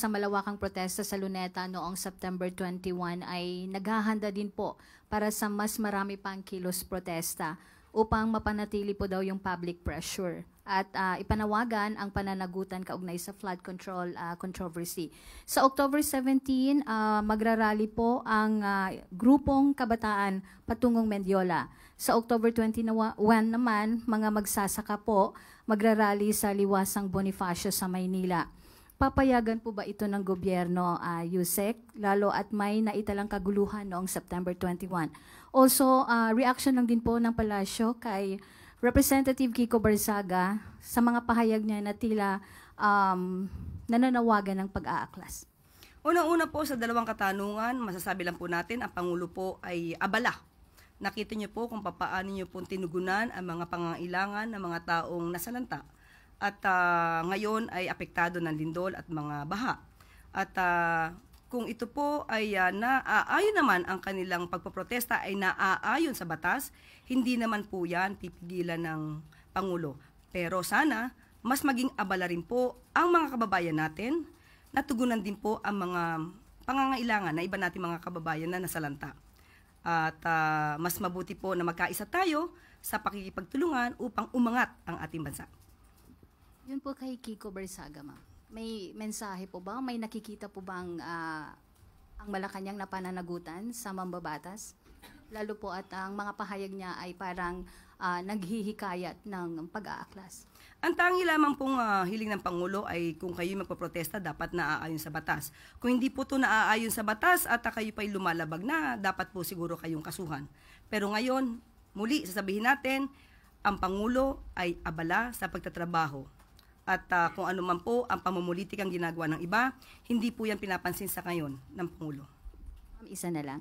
sa malawakang protesta sa Luneta noong September 21 ay naghahanda din po para sa mas marami pang kilos protesta upang mapanatili po daw yung public pressure at ipanawagan ang pananagutan kaugnay sa flood control controversy. Sa October 17, magrarally po ang grupong kabataan patungong Mendiola. Sa October 21 naman, mga magsasaka po magrarally sa Liwasang Bonifacio sa Maynila. Papayagan po ba ito ng gobyerno, Yusek, lalo at may naitalang kaguluhan noong September 21? Also, reaction lang din po ng palasyo kay Representative Kiko Barzaga sa mga pahayag niya na tila nananawagan ng pag-aaklas. Unang-una po sa dalawang katanungan, masasabi lang po natin, ang Pangulo po ay abala. Nakita niyo po kung paano niyo po tinugunan ang mga pangangailangan ng mga taong nasalanta. At ngayon ay apektado ng lindol at mga baha. At kung ito po ay naaayon naman ang kanilang pagpoprotesta ay naaayon sa batas, hindi naman po yan pipigilan ng Pangulo. Pero sana mas maging abala rin po ang mga kababayan natin, natugunan din po ang mga pangangailangan na iba natin mga kababayan na nasalanta. At mas mabuti po na magkaisa tayo sa pakikipagtulungan upang umangat ang ating bansa. Yun po kay Kiko Barzaga, ma'am. May mensahe po ba? May nakikita po bang ang Malacanang na pananagutan sa mambabatas? Lalo po at ang mga pahayag niya ay parang naghihikayat ng pag-aaklas. Ang tangi lamang pong hiling ng Pangulo ay kung kayo magpoprotesta, dapat naaayon sa batas. Kung hindi po ito naaayon sa batas at kayo pa'y lumalabag na, dapat po siguro kayong kasuhan. Pero ngayon, muli sasabihin natin, ang Pangulo ay abala sa pagtatrabaho. At kung ano man po ang pamumulitikang ginagawa ng iba, hindi po yan pinapansin sa ngayon ng Pangulo. Isa na lang.